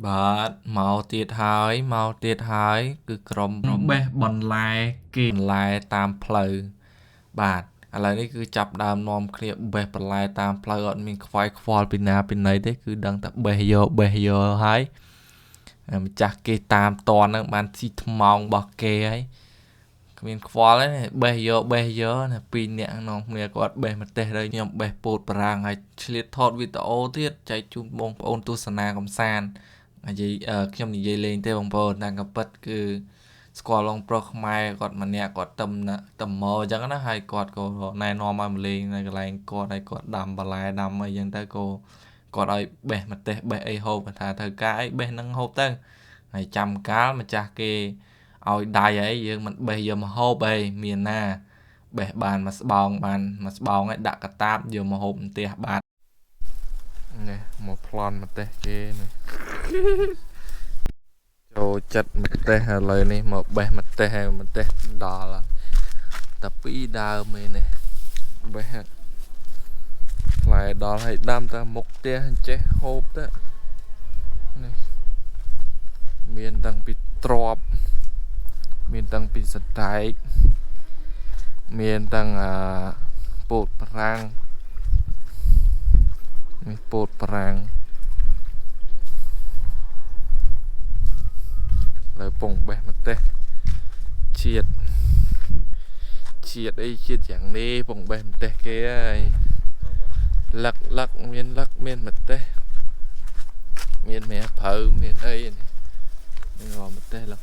បាទមកទៀតហើយមកទៀតហើយគឺក្រុមបេះបន្លែគេបន្លែតាមផ្លូវបាទឥឡូវនេះគឺចាប់ដើមនាំគ្នាបេះបន្លែតាមផ្លូវអត់មានខ្វាយខ្វល់ពីណាពីណីទេគឺដឹងតែបេះយកបេះយកហើយម្ចាស់គេតាមតនហ្នឹងបានស៊ីថ្មោងរបស់គេហើយគ្មានខ្វល់ទេបេះយកបេះយកណាពីរនាក់នាំគ្នាគាត់បេះម្ទេសហើយខ្ញុំបេះពោតបារាំងហើយឆ្លៀតថតវីដេអូទៀតចែកជូនបងប្អូនទស្សនាកំសាន្តនិយាយខ្ញុំនិយាយលេងទេបងប្អូនតែក៏ពិតគឺស្គាល់បងប្រុសខ្មែរគាត់ម្នាក់គាត់តំតំមកអញ្ចឹងណាហើយគាត់ក៏ណែនាំឲ្យមកលេងនៅកន្លែងគាត់ហើយគាត់ដាំបន្លែដាំអីអញ្ចឹងទៅក៏គាត់ឲ្យបេះម្ទេសបេះអីហូបគាត់ថាត្រូវការអីបេះនឹងហូបទៅហើយចាំកាលម្ចាស់គេឲ្យដៃអីយើងមិនបេះយកមកហូបអីមានណាបេះបានមួយស្បោងបានមួយស្បោងឲ្យដាក់កតាបយកមកហូបផ្ទះបាទនេះមកប្លន់ម្ទេសគេនេះចូលចិត្តម្ទេសឥឡូវនេះមកបេះម្ទេសហើយម្ទេសដល់តែពីរដើមឯនេះបេះផ្លែដល់ហើយដាំតែមុខផ្ទះអញ្ចេះហូបទៅនេះមានតាំងពីទ្របមានតាំងពីសដែកមានតាំងអាពោតប្រាំងនេះពោតប្រាំងលើពងបេះម្ទេសជាតិជាតិអីជាតិយ៉ាងនេះពងបេះម្ទេសគេហើយលឹកលឹកមានលឹកមានម្ទេសមានមែព្រៅមានអីនេះម្ទេសលឹក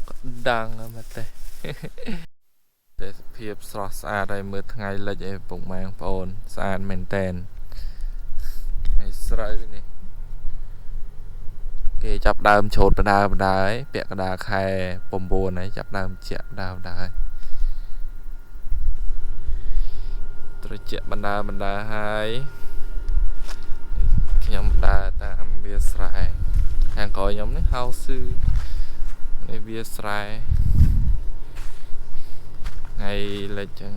ដាំងម្ទេសទេសភាពស្រស់ស្អាតហើយមើលថ្ងៃលិចអីពុកម៉ែបងប្អូនស្អាតមែនតែនហើយស្រូវនេះគេចាប់ដើមឆូតបដើបដើហើយពាក់កណ្ដាលខែ9ហើយចាប់ដើមជាក់ដើមដើហើយត្រជាក់បណ្ដើបណ្ដើហើយខ្ញុំដើរតាមវាស្រែខាងក្រោយខ្ញុំនេះហៅស៊ឺនេះវាស្រែថ្ងៃលិចចឹង